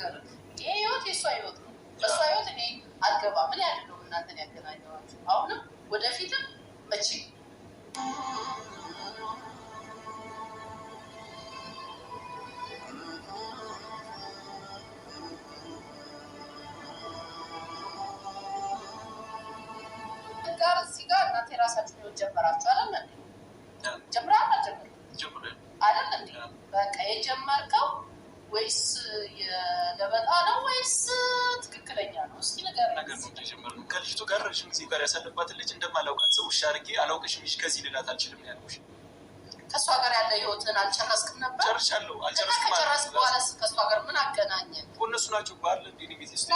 ልንገርህ፣ ይሄ ህይወት የእሷ ህይወት ነው። በእሷ ህይወት እኔ አልገባም። እኔ አይደለሁም እናንተን ያገናኘኋችሁ። አሁንም ወደፊትም መቼ ጋር እዚህ ጋር እናንተ የራሳችሁን ህይወት ጀመራችሁ አይደል እንዴ? ጀምረሃል አልጀመርክም? አይደል እንዴ? በቃ የጀመርከው ወይስ የለበጣ ነው ወይስ ትክክለኛ ነው? እስኪ ንገረኝ። ነገር ነው የጀመርነው። ከልጅቱ ጋር ረዥም ጊዜ ጋር ያሳለፍኳትን ልጅ እንደማላውቃት ሰው ውሻ አድርጌ አላውቅሽም ይዤ ከዚህ ልላት አልችልም ነው ያልኩሽ። ከእሷ ጋር ያለ ህይወትን አልጨረስክም ነበር? ጨርሻለሁ። እና አልጨረስኩም። ከጨረስክ በኋላ ከእሷ ጋር ምን አገናኘ? እኮ እነሱ ናቸው ባል እንዴ ነው ቤት ውስጥ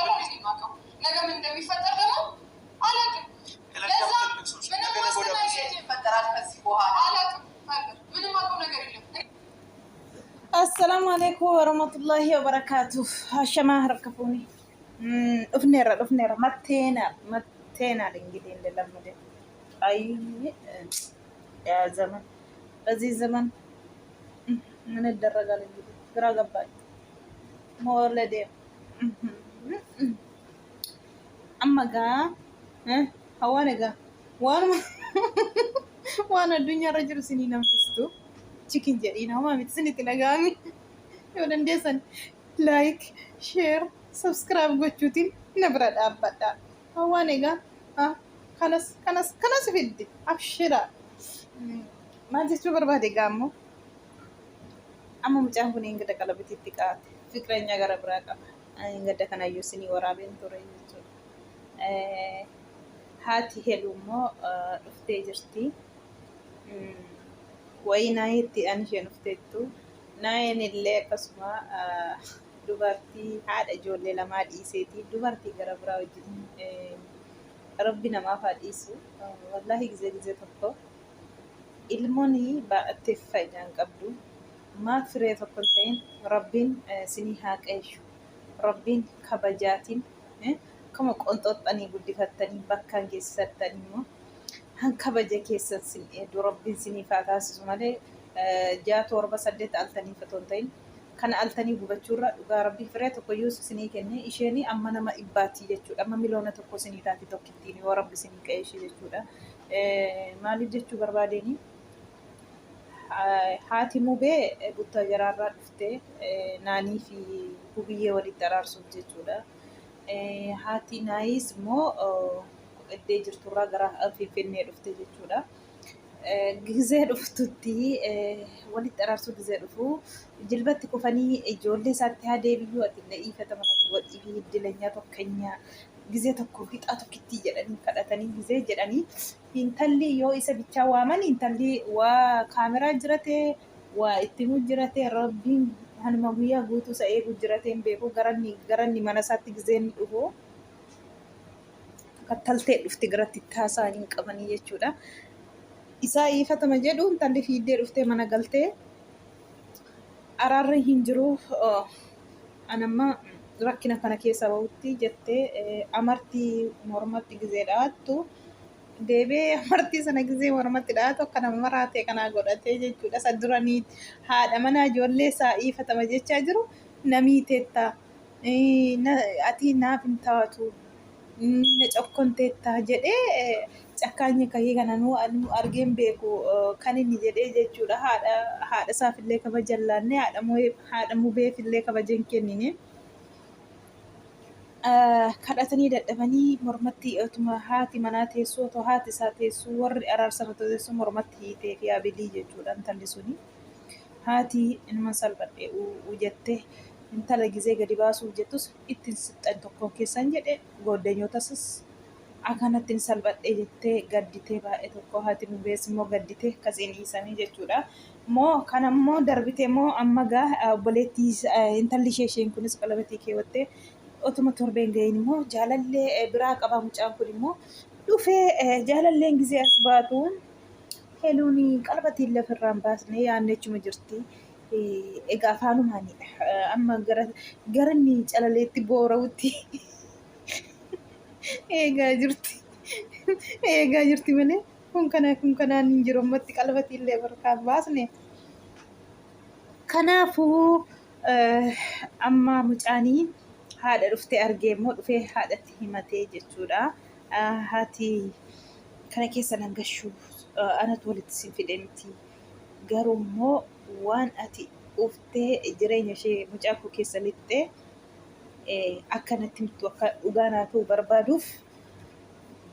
ነገ ምን እንደሚፈጠር ደግሞ አላውቅም። ለዛ ምንም ዋስትና የት ይፈጠራል ከዚህ በኋላ? አላውቅም። ምንም አውቀው ነገር የለም። Assalaamu alaikum warahmatullahi wabarakatuh. Hashamaa harka fuuni. Dhufneerra dhufneerra matteenaal matteenaal እንግዲህ እንደለመደ አይ ያ ዘመን በዚህ ዘመን ምን ይደረጋል እንግዲህ ግራ ገባኝ። መወለዴ amma gaa hawaan egaa waanuma waan addunyaarra jiru isinii nambistu chikin jedhiin hamaa miti isinitti dhaga'ami yoo dandeessan like, share, subscribe gochuutiin na bira dhaabbadha. Hawaan egaa kanas kanas kanas fiddi abshira. Maal jechuu barbaade egaa ammoo amma mucaan kun hin qalabatiitti qaate fiqiranya gara biraa qaba. Gadda kanayyuu isinii waraabeen ture jechuudha. Haati Heluu immoo dhuftee jirti. Wayii naayetti an isheen dhufteettu. Naayeen illee akkasuma dubartii haadha ijoollee lamaa dhiiseeti. Dubartii gara biraa wajjin rabbi namaaf haa dhiisu. Wallaahi gizee gizee tokko ilmoon baay'atteef faayidaa hin qabdu. Maaf firee tokko hin ta'in rabbiin sinii haa qeeshu. Rabbiin kabajaatiin akkuma qonxoxxanii guddifattanii bakkaan geessisattanii immoo han kabaja keessan sin eedu rabbiin siniif haa taasisu malee 6 7 8 altanii otoo hin ta'in kana altanii gubachuurra dhugaa rabbii firee tokko iyyuu sinii kenne isheen amma nama dhibbaatii jechuudha. Amma 1,000,000 sinii taati tokkittiin yoo rabbi sinii qeeshe jechuudha. Maaliif jechuu barbaadeenii? Haati Mubee buttaa jaraarraa dhuftee naanii fi hubiyyee walitti araarsuuf jechuudha. Haati Naayiis immoo iddee jirturraa gara Finfinnee dhufte jechuudha. Gizee dhuftutti walitti araarsuu gizee dhufu jilbatti kufanii ijoollee isaatti haa deebi'uu ati illee dhiifata mana godhii fi hiddilenyaa tokkenyaa gizee tokko fixaa tokkittii jedhanii kadhatanii gizee jedhanii intalli yoo isa bichaa waaman intalli waa kaameraa jirate waa itti himuu jirate rabbiin hanuma guyyaa guutuu isa eeguu jirate hin beeku garanni mana isaatti gizee inni dhufu kattaltee dhufti garatti taasaa hin qabanii jechuudha. Isaa ifatama jedhu intalli fiiddee dhuftee mana galtee araarri hin jiru anamma rakkina kana keessa bahutti jettee amartii mormatti gizee dhahattu deebee amartii sana gizee mormatti dhahatu akka nama maraatee kanaa godhatee jechuudha. Isa duranii haadha manaa ijoollee isaa ifatama jechaa jiru namii teettaa ati naaf hin taatu na cokkonteettaa jedhee cakkaanyi kahii kana nu argeen beeku kan inni jedhee jechuudha. Haadha haadha isaafillee kabaja hin laanne haadha mubeefillee kabaja hin kennine. Kadhatanii dadhabanii mormatti otuma haati manaa teessuu otoo haati isaa teessuu warri araarsan otoo teessuu mormatti hiitee fi abilii jechuudha intalli suni. Haati inuma salphadhe uu jette intala gizee gadi baasuuf jettus ittiin sixxan tokkoon keessan jedhe gooddanyotasas akkanatti hin salphadhe jettee gadditee baay'ee tokko haati mubees immoo gadditee akkasiin dhiisanii jechuudha. Moo kanammoo darbitee immoo amma gaa obboleettii intalli ishee isheen kunis qalabatii keewwattee otuma torbeen gahin immoo jaalallee biraa qaba mucaan kun immoo dhufee jaalalleen gizee as baatu Heluun qalabatiin lafarraa hin baasne yaannechuma jirti. Egaa afaanumaanidha. Amma gara gara inni calaleetti boora'utti eegaa jirti. Eegaa jirti malee kun kana kun kanaan hin jiru ammatti qalabatii illee barkaan baasne. Kanaafuu Amma mucaanii haadha dhuftee argee immoo dhufee haadhatti himatee jechuudha. Haati kana keessa nan gashuu anatu walitti sin fide miti. Garuu immoo waan ati dhuftee jireenya ishee mucaa koo keessa lixxee akka natti himtu akka dhugaa naa ta'u barbaaduuf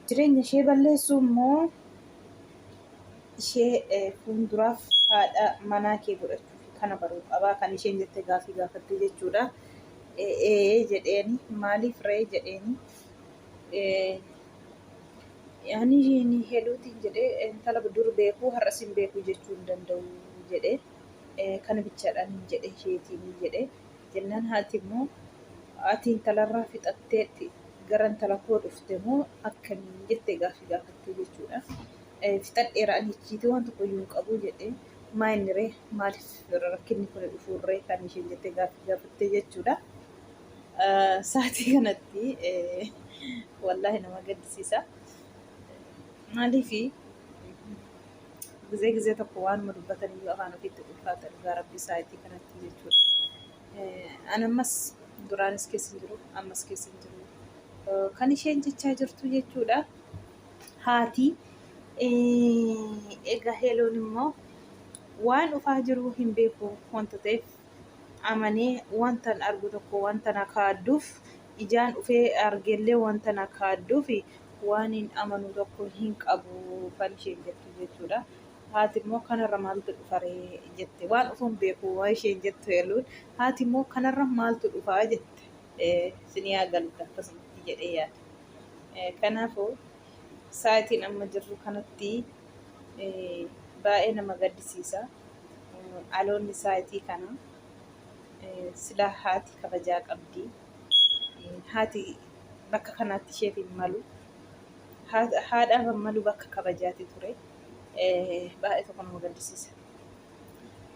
jireenya ishee balleessuu immoo ishee fuulduraaf haadha manaa kee godhachuuf kana baruu qabaa kan isheen jette gaafii gaafatte jechuudha. Ee jedheeni maaliif ree jedheeni ani heluutiin jedhee intala dur beekuu har'a sin beekuu jechuu hin danda'u jedhee kana bichaadhaan jedhe isheetiin jedhe jennaan haati immoo ati intalarraa fixatteetti gara intala koo dhufte moo akkamii jettee gaaffii gaafatte jechuudha. Fixadheera ani achiitii waan tokko iyyuu hin qabu jedhee maa inni ree maaliif rakkinni kun dhufuurree kan isheen jettee gaaffii gaafatte jechuudha. Sa'aatii kanatti wallaahi nama gaddisiisa. Maaliifi gizee gizee tokko waanuma dubbatan iyyuu afaan ofiitti ulfaata dhugaa rabbii sa'aatii kanatti jechuudha. An ammas duraanis keessa hin jiru ammas keessa hin jiru. Kan isheen jechaa jirtu jechuudha. Haati egaa Heeloon immoo waan dhufaa jiru hin beeku wanta ta'eef amanee wantan argu tokko wanta na kaadduuf ijaan dhufee argellee wanta na kaadduuf waan hin amanu tokko hin qabu kan isheen jettu jechuudha. Haati immoo kanarra maaltu dhufaree jette waan dhufu hin beeku waan isheen jettu Heeluun haati immoo kanarra maaltu dhufaa jette isin yaa galu akkasumatti jedhee yaada. Kanaafuu sa'aatiin amma jirru kanatti baay'ee nama gaddisiisa. Dhaloonni sa'aatii kana silaa haati kabajaa qabdi. Haati bakka kanaatti isheef hin malu. Haadhaaf hin malu bakka kabajaati ture. Baay'ee tokko nama gaddisiisa.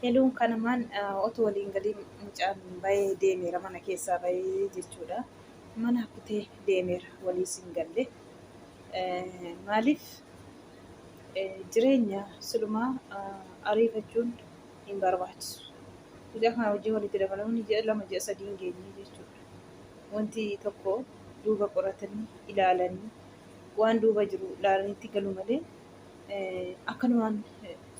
Heluun kanumaan otoo waliin galiin mucaan bahee deemeera mana keessaa bahee jechuudha. Mana kutee deemeera waliis hin galle. Maaliif jireenya silumaa ariifachuun hin barbaachisu. Mucaa kana wajjin walitti dabalamuun ji'a 2 ji'a 3 hin geenye jechuudha. Wanti tokko duuba qoratanii ilaalanii waan duuba jiru ilaalaniitti galu malee akkanumaan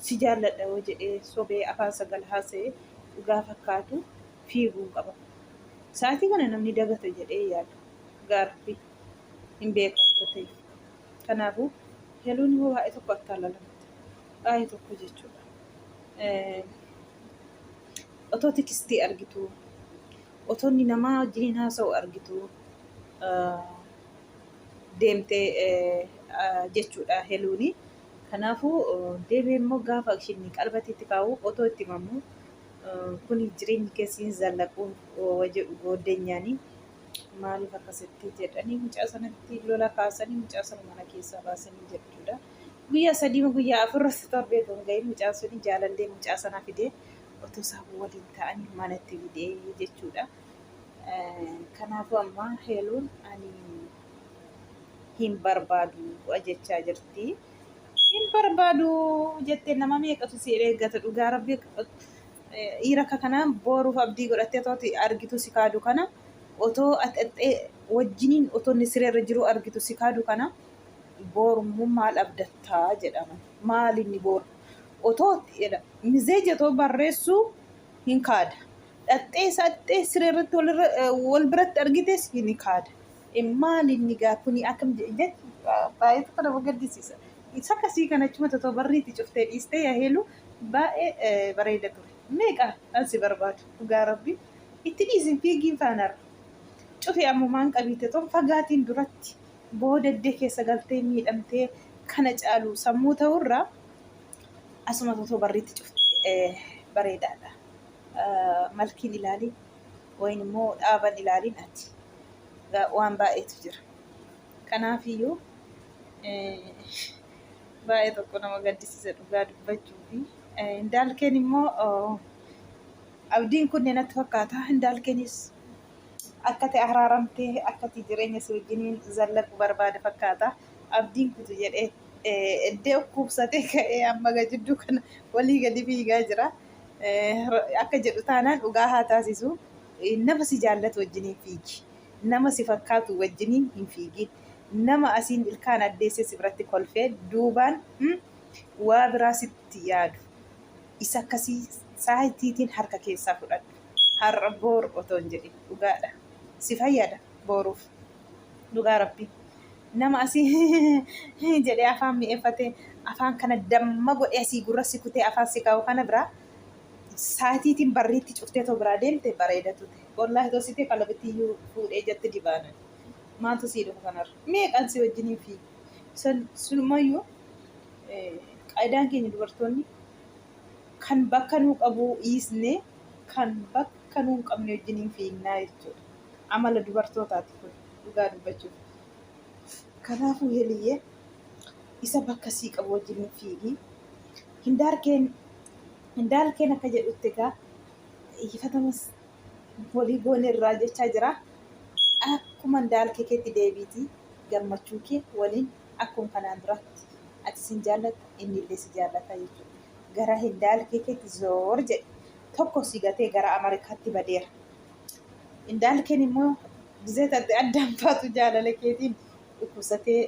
si jaalladha yoo jedhee sobee afaan sagal haasa'e dhugaa fakkaatu fiiguu hin qaban. Sa'aatii kana namni dagata jedhee yaadu gaarfi hin beeka wanta ta'eef. Kanaafuu Heluun immoo baay'ee tokko attaallalamte. Baay'ee tokko jechuudha. Otoo tikistii argitu, otoo inni namaa wajjiniin haasa'u argitu deemtee jechuudha Heluuni. Kanaafuu deebi'ee immoo gaafa isheen qalbatiitti kaa'u otoo itti himamu kuni jireenyi keessi hin zallaqu jedhu gooddenyaani maaliif akkasitti jedhanii mucaa sanatti lola kaasanii mucaa sana mana keessaa baasanii jechuudha. Guyyaa 3 guyyaa 4 torbee otoo hin gahin mucaan suni jaalallee mucaa sanaa fidee otoo isaan waliin ta'anii manatti fidee jechuudha. Kanaafuu amma Heeluun ani hin barbaadu jechaa jirti. Hin barbaadu jettee nama meeqatu si eeggata dhugaa rabbi dhiira akka kanaa booruuf abdii godhattee otoo ati argitu si kaadu kana otoo ati wajjiniin otoo inni sireerra jiru argitu si kaadu kana boorummoo maal abdattaa jedhama maal inni booru otoo jedha mizeeji otoo barreessuu hin kaada dhaxxee isaxxee sireerratti wal biratti argites hin kaada Maal inni gaa kuni akkam jedhe baay'ee tokko nama gaddisiisa. Isa akkasii kana achuma totoo barriitti cuftee dhiistee yaa heelu baay'ee bareeda ture. Meeqa an si barbaadu dhugaa rabbi itti dhiisin fiigiin faanarra. Cufi ammumaan qabiite toon fagaatiin duratti boodaddee keessa galtee miidhamtee kana caalu sammuu ta'urraa asuma totoo barriitti cuftee bareedaadha. Malkiin ilaali wayin immoo dhaaban ilaaliin ati. Waan baay'eetu jira. Kanaafiyyuu baay'ee tokko nama gaddisiisa dhugaa dubbachuu fi Indaalkeen immoo abdiin kunne natti fakkaata. Indaalkeenis akka ta'e araaramtee akka ati jireenya si wajjiniin zallaqu barbaada fakkaata. Abdiin kutu jedhee eddee ukkuubsatee ka'ee amma jidduu kana walii gadi fiigaa jira. Akka jedhu taanaan dhugaa haa taasisu. Nama si jaallatu wajjiniin fiigi. Nama si fakkaatu wajjiniin hin fiigin. Nama asiin ilkaan addeessee si biratti kolfee duubaan waa biraa sitti yaadu. Isa akkasii saayitiitiin harka keessaa fudhadhu. Har'a boor otoo hin jedhin dhugaadha. Si fayyada booruuf. Dhugaa rabbii. Nama asii jedhee afaan mi'eeffatee afaan kana damma godhee asii gurra si kutee afaan si kaa'u kana biraa saatiitiin barriitti cuftee too biraa deemte bareeda tute. Wallaahi too sitee qalabatti iyyuu fuudhee jatti dibaanan. Maaltu sii dhufa kanarra? Meeqan si wajjiniin fiigi? Sunumayyuu qaayidaan keenya dubartoonni kan bakka nuu qabuu dhiisnee kan bakka nuu hin qabne wajjiniin fiignaa jechuudha. Amala dubartootaati kun dhugaa dubbachuuf. Kanaafuu heliyyee isa bakka sii qabu wajjiniin fiigi. Hindaalkeen akka jedhutti egaa iifatamas walii goone irraa jechaa jira. Akkuma hindaalkee keetti deebiitii gammachuu kee waliin akkuma kanaan duraatti ati sin jaallatta inni illee si jaallata jechuudha. Gara hindaalkee keetti zoor jedhe. Tokko si gatee gara Ameerikaatti badeera. Hindaalkeen immoo gizee taate addaan baatu jaalala keetiin dhukkubsatee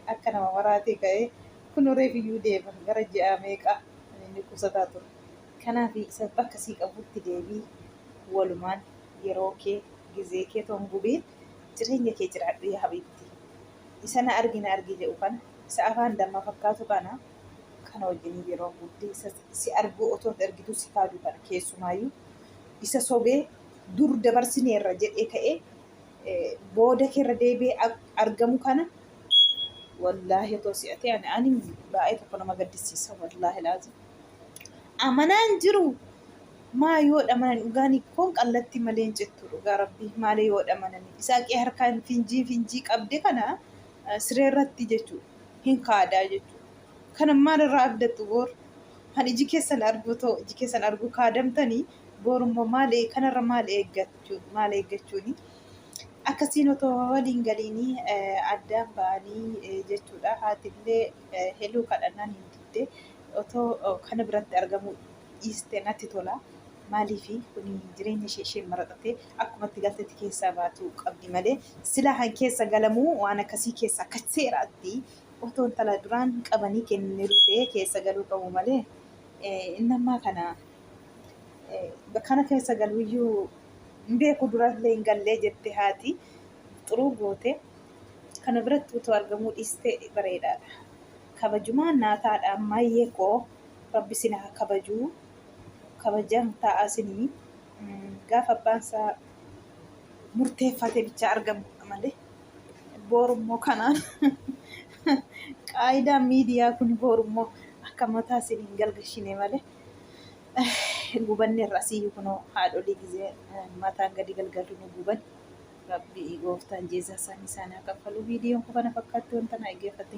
akka nama maraatee ka'ee kun reefiyyuu deema gara ji'a meeqa inni dhukkubsataa ture. Kanaaf isa bakka sii qabutti deebii walumaan yeroo kee gizee kee toon gubiin jireenya kee jiraadhu yaa habiibti. Isa na argi na argi jedhu kana isa afaan damma fakkaatu kana kana wajjin yeroo guddee isa si arguu otoo argituu si kaadu kana keessumaayyuu isa sobee dur dabarsineerra jedhee ka'ee booda keerra deebi'ee argamu kana wallaahi otoo si'atee ani baay'ee tokko nama gaddisiisa wallaahi laazim. Amanaan jiru maa yoo dhamanan dhugaan koon qallatti malee hin cittu dhugaa rabbii maalee yoo dhamanan isaaqee harkaan finjii finjii qabde kana siree irratti jechuudha hin kaadaa jechuudha. Kana maalirraa abdattu boor? Kan iji keessan argu ta'u iji keessan argu kaadamtanii boorummoo maal kanarra maal eeggachuu maal eeggachuuni? Akkasiin otoo waliin galiinii addaan ba'anii jechuudha. Haatillee heluu kadhannaan hin didde otoo kana biratti argamuu dhiiste natti tola. Maaliifi kun jireenya ishee isheen maraxatee akkumatti galtetti keessaa baatu qabdi malee silaa han keessa galamuu waan akkasii keessa akka seeraatti otoo intala duraan qabanii kennaniiru ta'ee keessa galuu qabu malee inni ammaa kana kana keessa galuuyyuu hin beeku durallee hin gallee jette haati xuruu goote kana biratti otoo argamuu dhiiste bareedaadha. Kabajumaan naataadha ammayyee koo rabbi sin haa kabajuu kabajaan taa'aa sinii gaafa abbaan isaa murteeffate bicha argamu malee boorummoo kanaan qaayidaan miidiyaa kun boorummoo akka mataa isiniin galgashine malee gubanneerra asiyyuu kunoo haadholii gizee mataan gadi galgalu nu guban. Rabbi gooftaan jeezaa isaanii isaan haa kaffalu. Viidiyoon kun kana fakkaatti wanta na dhaggeeffatte.